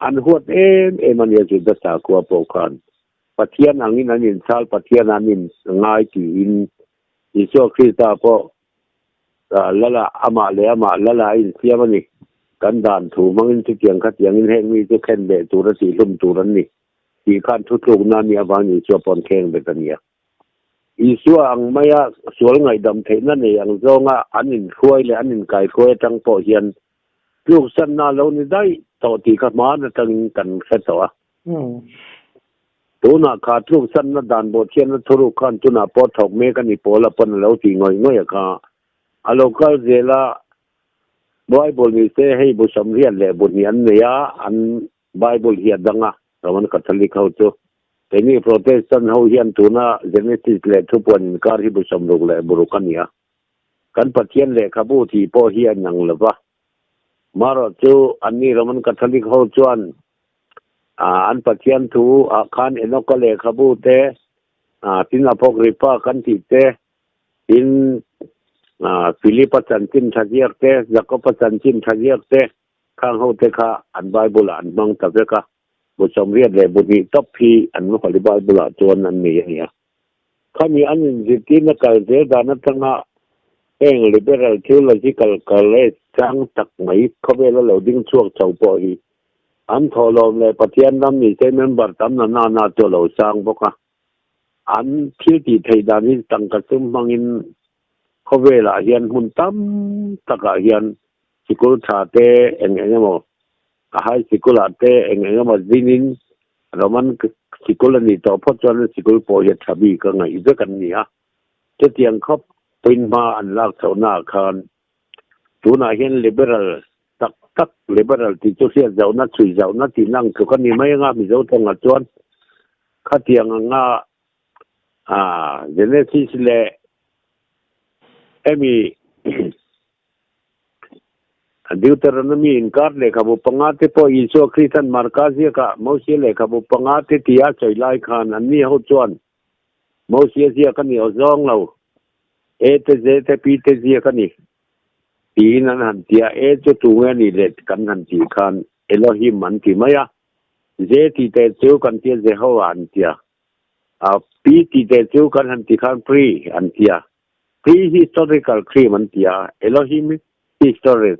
an huat em em a nia Juda sakhua pawh khan Pathian angin an inchhal Pathian an in ngai tiin Isua Krista pawh lala amah leh amah lala a insiam a ni. Kan dan thu hmangin chutiang khatiangin heng mi chu khen leh tur a tihhlum tur an ni. Tih khan thutlukna a nih avangin Isua pawn kheng bet a nia. Isua ang maia sual ngaihdam theihna nei ang zawnga an inhruai leh an inkaihruai atang pawh hian tluksanna a lo ni daih tawh tih kha hmaan atangin kan hre tawh a. Tunah kha tluksanna dan bawhchhiatna thuruk khan tunah pawh thawk mek a ni pawl a pawn a lo tih ngawih ngawih a kha. A lo kal zel a, Bible ni se hei bu 80 leh bu hnih an nei a, an Bible hi a dang a, Roman Catholic ho chu. Keini Protestant ho hian tuna Genesis leh Thupuan inkar hi bu 60 leh bu ruk a ni a. Kan Pathian lehkhabu tih pawh hi a inang lo va. Marawh chu anni Roman Catholic ho chuan an Pathian thu ah khan Enoka lehkhabu te, tin Apocrypha kan tih te, tin Philip-a chanchin tha ziak te, Jacob-a chanchin tha ziak te, Khang hote kha an Bible ah an hmang ta vek a, bu 80 leh bu hnih tawp hi an Holy Bible ah chuan an nei a nia. Khami an inzirtirna kal zel dan atanga heng liberal theological college chang tak mai khawvela lo ding chhuak chho pawh hi an thawhlawm leh Pathian ram ni se member tam na na na chu a lo sang bawk a. An thil tih theih dan hi tangka sum hmangin khawvelah hian hmun tam takah hian sikul tha te eng eng emaw a high sikul ah te eng eng emaw zinin Roman sikul a nih tawh phawt chuan sikul pawh hi a tha bik a ngaih vek an ni a. Chutiang khawp pawhin hma an lak chhohna ah khan tunah hian liberal tak tak liberal tih chu hriat zauhna chhui zauhna tihna ang tluk a ni mai anga Mizo tawngah chuan khatiang anga Genesis leh hemi Deuteronomy inkar lehkhabu panga te pawh Isua Krista'n Marka ziakah Mosia lehkhabu panga te tia sawi lai khan anni ho chuan Mosia ziak a ni aw zawng lo, E te Z te P te ziak a ni tiin an han ti a, E chu tu nge a nih leh kan han tih khan Elohim an ti mai a, Z tih te chu kan tia Jehovah an tia, P tih te chu kan han ti khan Pri an tia. Prehistorical cream an ti a, Elohim historic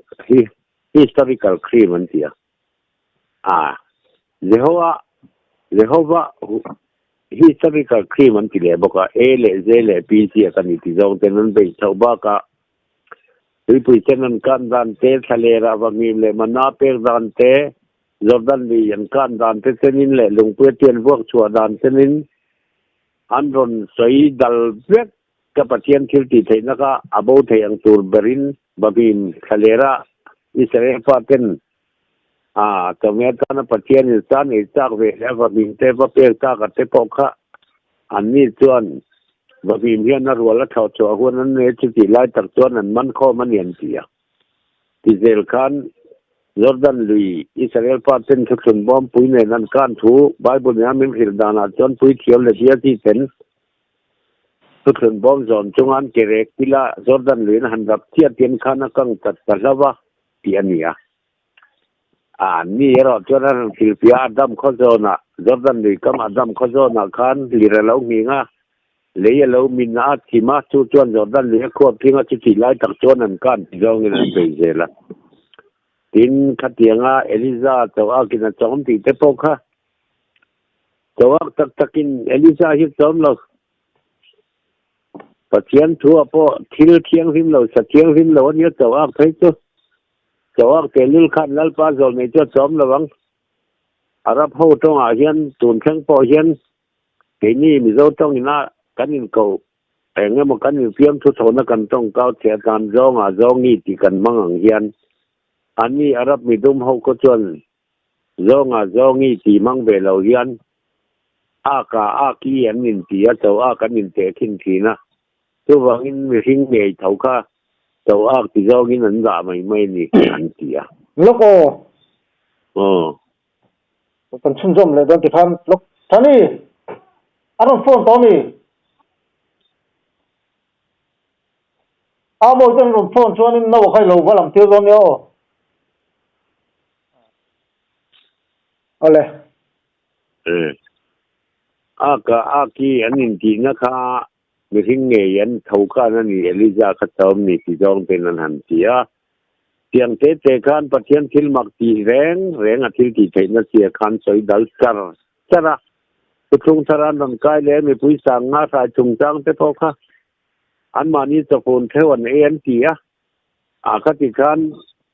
historical cream an ti a. A Jehovah Jehovah historical cream an ti leh bawk a, A leh Z leh P ziak a ni ti zawng ten an beih chhoh bakah tuipui sen an kan dan te, thlalerah vahmim leh mana pek dan te, Jordan lui an kan dan te chenin leh lungpuia tian vuak chhuah dan chenin an rawn sawi dal vek. Ka Pathian thil tih theihna kha a bo thei ang tur berin Babim thlalera Israel faten a chawhmeh atana Pathianin san ei chak ve leh a Babim te va pek tak a te pawh kha anni chuan Babim hian a rual a thlawh chhuah hun an nei chu tih lai tak chuan an man khawm a ni an ti a. Ti zel khan Jordan lui Israel faten thuthlun bawmpui nen an kan thu Bible ina min hrilh danah chuan puithiam leh bialti ten Thuthlun bawm zawn chunga an ke rek pila Jordan luiin a han rap chiah tian khan a kang chat ta hlauh a tih a ni a. A ni erawh chuan a rawn hrilhfiah a, Adam khaw zawnah, Jordan lui kam Adam khaw zawnah khan lir a lo nghing a, lei a lo min a, chim a, chu chuan Jordan lui a khuap tling a, chutih lai tak chuan an kan ti zawngin an bei zel a. Tin, khatianga Eliza chauhakin a chawm tih te pawh kha Chauhak tak takin Elisa hi chawm lo. Pathian thu ah pawh thil thianghlim lo, sa thianghlim lo a nia chauhak phei chu. Chauhak tehlul khan Lalpa zawl nei chu a chawm lo ang. Arab ho tawngah hian tun thleng pawh hian keini Mizo tawngin a kan inkoh eng emaw kan infiam thu thawhna kan tawng kau che atan zawngah zawngi tih kan hmang ang hian anni Arab midum ho khaw chuan Zawnga zawngi tih hmang ve lo hian aka aki an inti a, cho ak an inteh thin thin a. Chuvangin mihring ngei tho kha cho ak ti zawngin an dah mai mai a ni an ti a. Lawk aw. Aw. Kan chhunzawm leh dawn tikhan lawk Thani a rawn phone tawh a mi? A mawi ten rawn phone chuanin no a kha i lo va lang tir dawn nia aw. Awle. A ka a ki an intihna kha mihring ngei an tho khan a ni Eliza kha chawm ni ti zawng ten an han ti a. Tiang te te khan Pathian thil mak tih reng reng a thil tih theihna sia khan sawi dal char char a. Thuthlung thar an rawn kai leh mipui sang nga hrai chungchang te pawh kha anmahni chawfun theuh an ei an ti a. A kha ti khan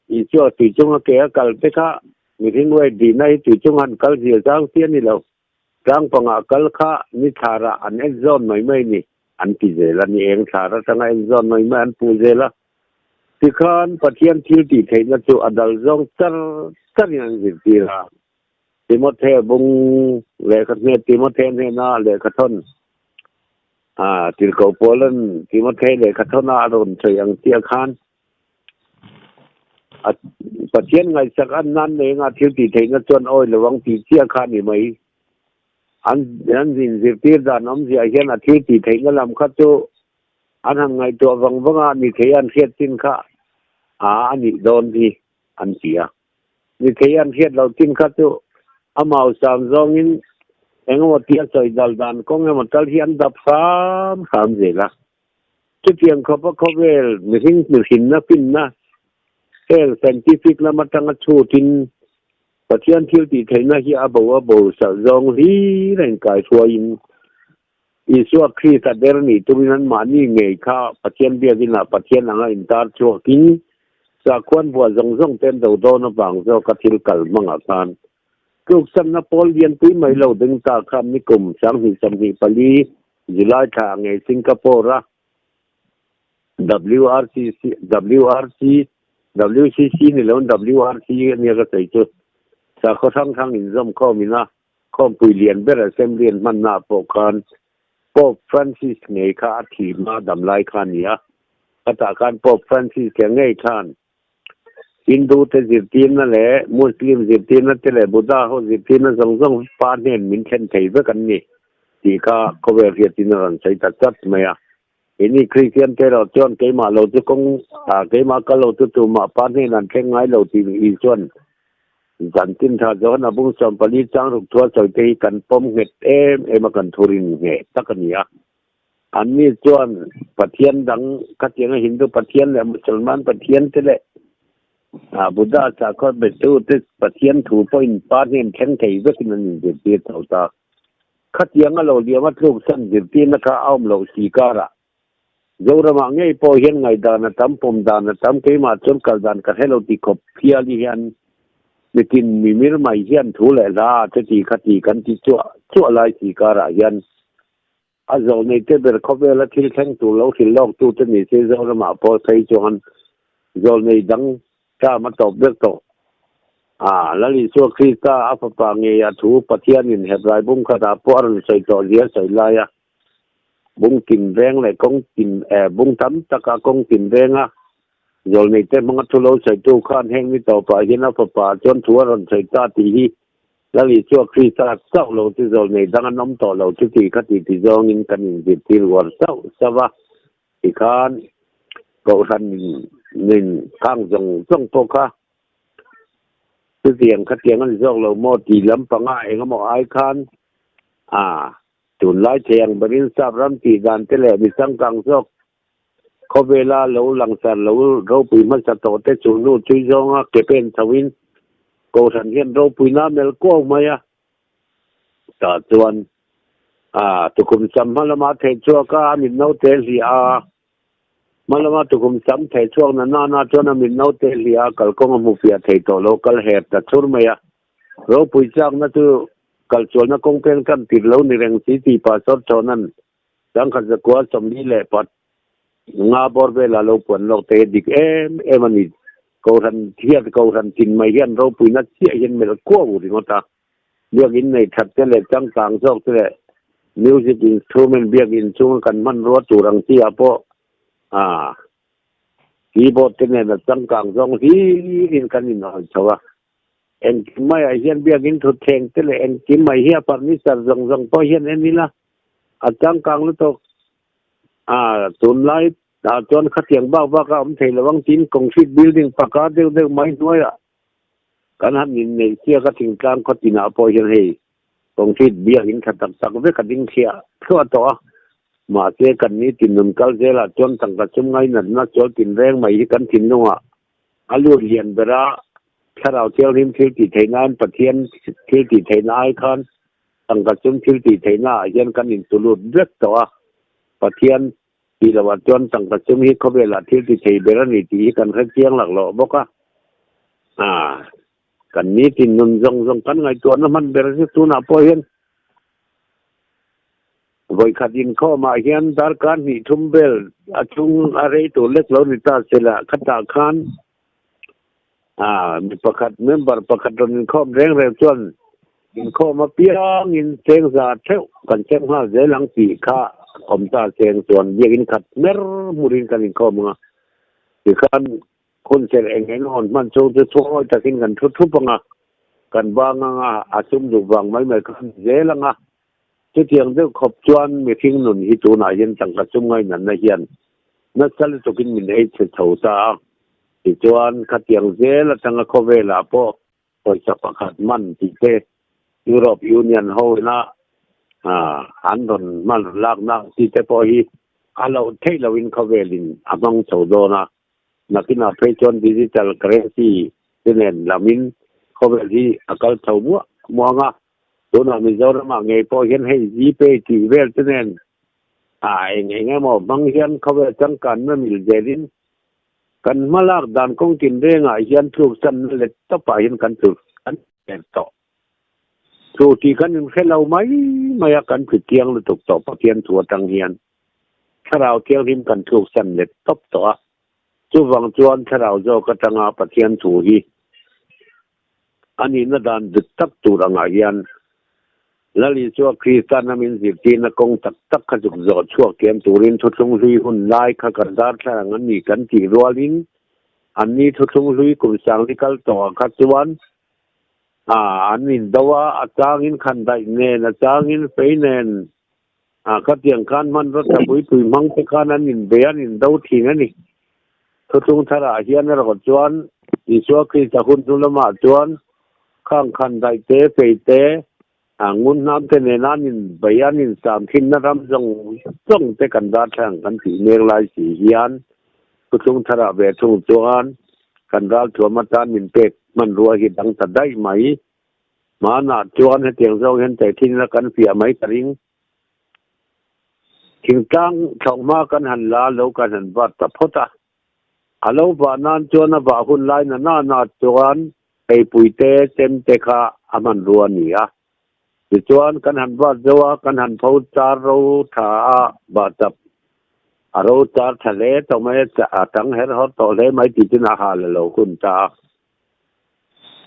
Isua tui chunga ke a kal te kha mihring weight dihna hi tui chung han kal zir zang chi a ni lo. Tlang pangah kal kha ni thlarah an en zawn mai mai ni an ti zel a, ni eng thlar atanga en zawn mai mai an puh zel a. Tikhan Pathian thil tih theihna chu a dal zawng char charin an zirtir a. Timothea bung lehkha hne Timothea hnena lehkha thawn a tirhkoh Paula'n Timothea lehkha thawna a rawn sawi ang chiah khan a Pathian ngaihsak an nan nei anga thil tih theihna chuan awi lo ang tih chiah kha a ni mai. An an inzirtir dan awmziah hian a thil tih theihna lam kha chu an han ngaihtuah vang vang a, ni thei an hriat chin kha a a nih dawn hi an ti a. Ni thei an hriat lo chin kha chu a mausam zawngin engemaw tia sawi dal dan kawng emaw tal hi an dap hram hram zel a. Chutiang khawpa khawvel mihring mihrinna finna heng scientific lam atanga chhutin Pathian thil tih theihna hi a bo a bo salh zawng hlir a inkaihruaiin Isua Krista der nih tumin anmahni ngei kha Pathian biakinah Pathian anga intar chhuakin sakhuan buah zawng zawng te an do dawn avang zawka thil kal hmangah khan tluksanna pawl lianpui mai lo ding ta khan nikum 2024 July thla ngei Singapore-a WRCC WRC WCC ni loin WRC ania ka sawi chu sakhaw hrang hrang inzawm khawmin a Khawmpui lian ber Assembly an hmannaah pawh khan Pope Francis ngei kha a thih hma damlai kha a ni a. Khatah khan Pope Francis leh ngei khan Hindu te zirtirna leh Muslim zirtirna te leh Buddha ho zirtirna zawng zawng pa hnen min thlen thei vek an ni tih kha khawvel hriatin a rawn sawi ta chat mai a. Keini Kristian te erawh chuan keimah lo chu kawng keimah kal lo chu tumah pa hnen an thleng ngai lo tih Isua'n Zan tin tha Johana bung 14 chang ruk thua sawi te hi kan pawm nghet em em a kan thurin ngheh tak a ni a. Anni chuan Pathian dang khatianga Hindu Pathian leh Musalman Pathian te leh Buddha sakhaw betu te Pathian thu pawhin pa hnen thleng thei vekin an inzirtir tho ta. Khatianga lo liam a tluksan zirtirna kha a awm loh si karah Zoramah ngei pawh hian ngaihdan a tam, pawm dan a tam, keimah chuan kal dan ka hre lo ti khawp phiali hian mitin mimir mai hian thu leh hla a che ti kha ti kan ti chuah chuah lai si karah hian a zawh nei te ber khawvela thil thleng tur lo hrilh lawk tu te ni se Zoramah pawh phei chuan zawlnei dang term a tawp vek tawh. A, Lal Isua Krista a fapa ngei a thu Pathianin Hebrai bung khatah pawh a rawn sawi tawh zia sawi lai a. Bung tin veng leh kawng tin eh bung tam taka kawng tin venga zawlnei te hmanga thu lo sawitu khan heng ni tawpah hian a fapa chuan thu a rawn sawi ta tih hi Lal Isua Krista chauh lo chu zawlnei dang an awm tawh lo chu tih kha titi zawngin kan inzirtir uar sauh sauh a. Tikhan Kohhran nin khang zawng zawng pawh kha chutiang khatiang a ni zawk lo maw tih lampanga engemaw ai khan a Tunlai thei ang berin sap ram tih dan te leh mi changkang zawk khawvela lo langsar lo ropui hmasa tawh te chu hnu chui zawnga ke pen chhoin Kohhran hian ropuina a melh kuau mai a. Tah chuan a tukhum sam hma lama thei chhuak a, a mit naute hliah a, hma lama tukhum sam thei chhuak na nana chuan a mit naute hliah a, kalkawng a hmu fiah thei tawh lo, kal her ta chhur mai a. Ropui chakna chu kalsualna kawng peng tan tir lo ni reng si tih Pastor Chhawna'n changkhat zakua 45 bawr vela lo puan lawk te hi dik em em a ni. Kohhran hian kohhran tin mai hian ropuina chiah hian melh kuau ringawt a. Biakinn nei that te leh changkang zawk te leh music instrument biakinn chunga kan hmanrua tur ang chi ah pawh ah keyboard te nen a changkang zawng hlirin kan inhawi chho a. Engkim maiah hian biakinn thutthleng te leh engkim mai hi a furniture zawng zawng pawh hian en ila a changkang lutuk a tunlai ah chuan khatiang bak bak a awm thei lo ang tiin concrete building paka deuh deuh mai hnuaiah kan han inneih chiak a thingtlang khaw tinah pawh hian hei concrete biakinn tha tak tak vek a ding thliah thluah tawh a mahse kan ni tin nun kal zelah chuan tangka sum ngainatna sual tinreng mai hi kan thinlungah A lut lian ber a, Thlarau Thianghlim thil tih theih nan Pathian thil tih theihna ai khan Tangka sum thil tih theihna ah hian kan intulut vek tawh a, Pathian tih loh ah chuan tangka sum hi khawvel ah thil ti thei ber a ni tih hi kan hre chiang laklawh bawk a. Aa, kan nitin nun zawng zawng kan ngaihtuahna hman ber chu tunah pawh hian vawikhat inkhawm ah hian darkar hnih thum vel a chung a rei tur lek lo ni ta sela khatah khan Aa, mi pakhat, member pakhat rawn inkhawm reng reng chuan inkhawm apiangin cheng za theuh kan cheng nghal zel ang tih kha awm ta cheng chuan biakin khat mer hmurin kan inkhawm ang a. Tikhan hun serh eng eng hawn hman chhung chu chhuangawi takin kan thu thup ang a, kan bang ang a, a sum duh vang mai mai kha a ni zel ang a. Chutiang deuh khawp chuan mihring nun hi tunah hian tangka sum ngainatna hian nasa lutukin min ei chhe chho ta a. Tichuan, khatiang zel atanga khawvelah pawh pawisa pakhat man tih te Europe Union ho ina an rawn hman lakna ang chi te pawh hi a loh theih lohin khawvelin a hmang chho dawn a. Nakinah phei chuan digital currency te nen lamin khawvel hi a kal chho muah muah ang a. Tunah Mizoramah ngei pawh hian hei Gpay tih vel te nen ah eng eng emaw hmang hian khawvel changkanna mil zelin kan hmalak dan kawng tinrengah hian tluksanna let tawpah hian kan tlu kan tlu tawh. Tlu tih kan inhre lo mai mai a, kan tlu chiang lutuk tawh Pathian thu atang hian Thlarau Thianghlim kan tluksan let tawp tawh a. Chuvang chuan Thlarau zawk atanga Pathian thu hi A nihna dan dik tak tur angah hian Lal Isua Krista na min zirtirna kawng tak tak kha zuk zawh chhuak thiam turin thuthlung hlui hun lai kha kan darthlar ang a ni kan tih rualin anni thuthlung hlui kum sangli kal tawhah kha chuan a an indo a, a changin khandaih nen, a changin fei nen, a khatiang khan hmanraw tha pui pui hmang te khan an inbei an indo thin a ni. Thuthlung tharah hian erawh chuan Isua Krista hun hnu lamah chuan khang khandaih te, fei te, a ngun hnam te nena an inbei an insam thinna ram zawng zawng te kan darthlalang kan tih mek lai si hian thuthlung tharah ve thung chuan kan ralthuam atan min pek hmanrua hi dang ta daih mai. Hmanah chuan hetiang zawng hian tehkhin ila kan fiah mai ka ring. Thingtlang thlauhma kan han la lo kan han vat ta phawt a. A lo vah nan chuan a vah hun lai na na na chuan eipui te chem te kha a hmanrua a ni a. Tichuan kan han vat zo a, kan han pho char ro tha a, vah chap a ro char tha hle tawh mai a, a tang her hawr tawh hle mai tih chuan a hal a lo hun ta a.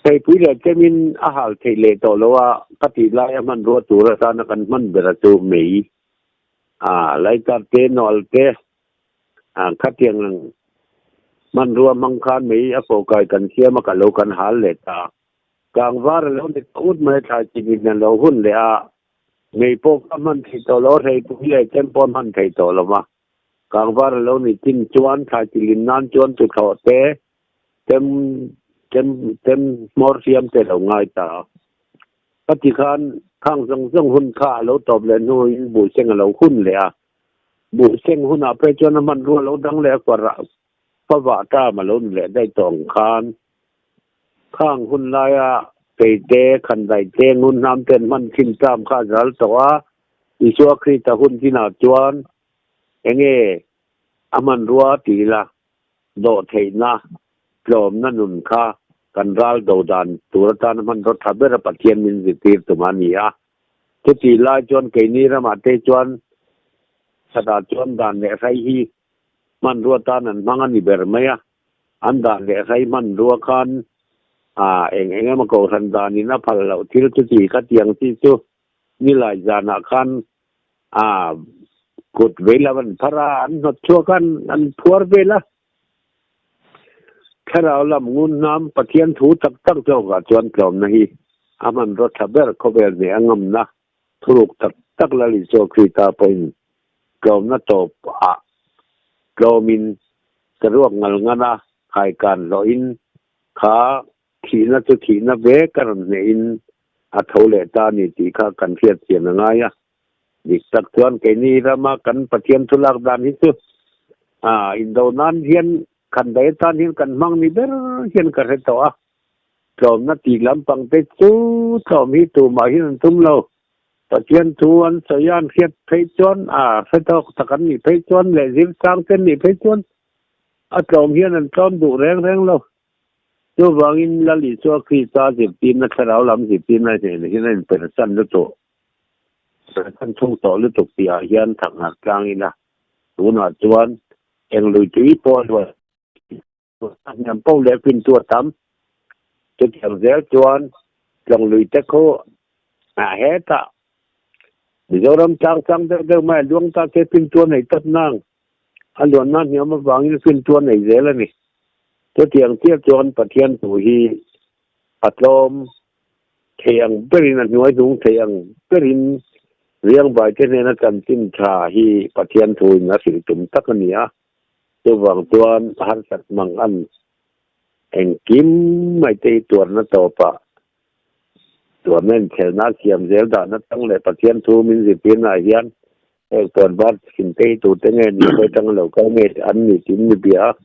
Theipui leh chemin a hal theih leh tawh lo a, ka tih laia hmanrua tur atana kan hman ber a chu mei a lighter te nawlh te a khatiang hmanrua hmang khan mei a fawhkai kan siam a ka lo kan hal leh ta a. Kangvar a lo ni ta ut mai a thlai chi in a lo hun leh a, mei pawh ka hman theih tawh lo a, theipui leh chem pawh a hman theih tawh lo va. Kangvar a lo ni chin chuan thlai chi lim nan chuan tuthlawh te Chem chem chem hmawr hriam te lo ngai ta a. Ka ti khan khang zawng zawng hun kha a lo tawp leh hnuin buhseng a lo hun leh a. Buhseng hunah phei chuan a hmanrua lo dang leh a farah favah ṭam a lo ni leh daih tawh ang khan. Khang hun laia keite, khandaihte, ngunhnam ten hman thin ṭam kha a zal tawh a. Isua Krista hun chinah chuan enge a hmanrua ti ila Dawhtheihna, tlawmna nun kha kan ral do dan tur atana hmanraw tha bera Pathian min zirtir tum a ni a. Chutih lai chuan keini ramah te chuan chhatah chuan dan leh hrai hi hmanrua tan an hmang a ni ber mai a. An dan leh hrai hmanrua khan eng eng emaw kohhran danin a phal loh thil chuti khatiang chi chu nilai zanah khan A kut vei lam an phar a, an hnawt chhuak a, an phuar vel a. Thlarau lam ngun hnam Pathian thu tak tak zawkah chuan tlawmna hi a hmanraw tha ber khawvel hneh a ngamna thuruk tak tak Lal Isua Krista pawhin tlawmna tawp ah tlawmin saruak ngal ngan a khaikan hlawhin kha Thihna chu thihna vek a rawn hnehin a tho leh ta a ni tih kha kan hriat chian a ngai a. Dik tak chuan keini rama kan Pathian thu lak dan hi chu indo nan hian khandaih atan hian kan hmang ni ber hian ka hre tawh a. Tlawmna tih lampang te chu tlawm hi tumah hian an tum lo. Pathian thu an sawi a an hriat phei chuan a hre tawk tak an nih phei chuan leh zirchang te an nih phei chuan a tlawm hian an tlawm duh reng reng lo. Chuvangin Lal Isua Krista zirtirna thlarau lam zirtirna hnenah hian a inpersan lutuk persan thung tawh lutuk tihah hian thaknghat tlang ila tunah chuan eng lui tui pawh luah a hniam poh leh fintu a tam. Chutiang zel chuan tlawng lui te khu a hetah Mizoram tlang chang deuh deuh mai a luang ta che fintu a nei tawp nang. A luanna hniam avangin fintu a nei zel a ni. Chutiang chiah chuan Pathian thu hi a tlawm thei ang berin a hnuai hnung thei ang berin riangvai te hnena chanchin tha hi Pathian thuin a hrilh tum tak a ni a. Chuvang chuan harsat mang an engkim mai te hi tuarna tawpah tuarna inkhelhna a siam zel dahna tang leh Pathian thu min zirtirnaah hian heng puanvar thin te hi tute nge ni khawi tanga lo kal nge an ni tiin mi bia a,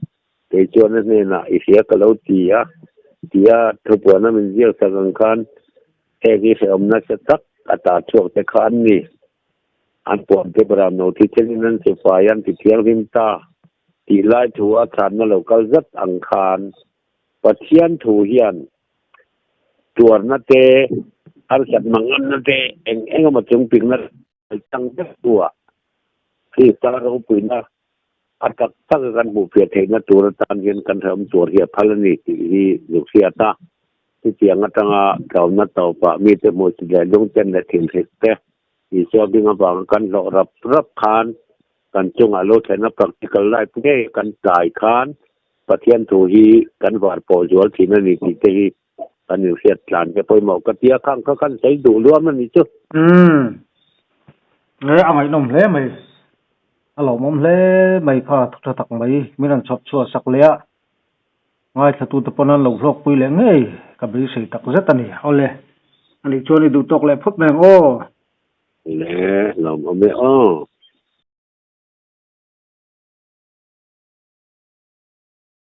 kei chuan a hnenah i hria ka lo ti a tia thupuana min ziak sak ang khan heng hi hrehawm nasa tak a ta chhuak te kha an ni. An puan te Bram no thi thlengin an che fai an ti thianghlim ta tih lai thu a chhanna lo kal zat ang khan Pathian thu hian tuarna te, harsat manganna te, eng eng emaw chungpikna tang vek hnuah Krista ropuina a tak tak a kan hmuhfiah theihna tur atan hian kan hrehawm tur hi a phal a ni tih hi zuk hriat a. Chutiang atanga tlawmna tawpah mite hmuhsit leh lungten leh thinhrik te Isua bing avanga kan hlawh rap rap khan kan chungah lo thlenna practical life ngei kan tlai khan Pathian thu hi kan var pawh zual thin a ni tih te hi kan inhriat tlan te pawimawh ka ti a, khang kha kan sawi duh luam a ni chu. Umm. E, a ngaihnawm hle mai. A lawmawm hle mai kha thu tha tak mai min rawn chhawp chhuah sak leh a. Ngaithlatute pawn an lo hlawkpui leh ngei ka beisei tak zet a ni. Awle, anih chuan i duh tawk leh phawt mai ang aw. Le, lawmawm e aw.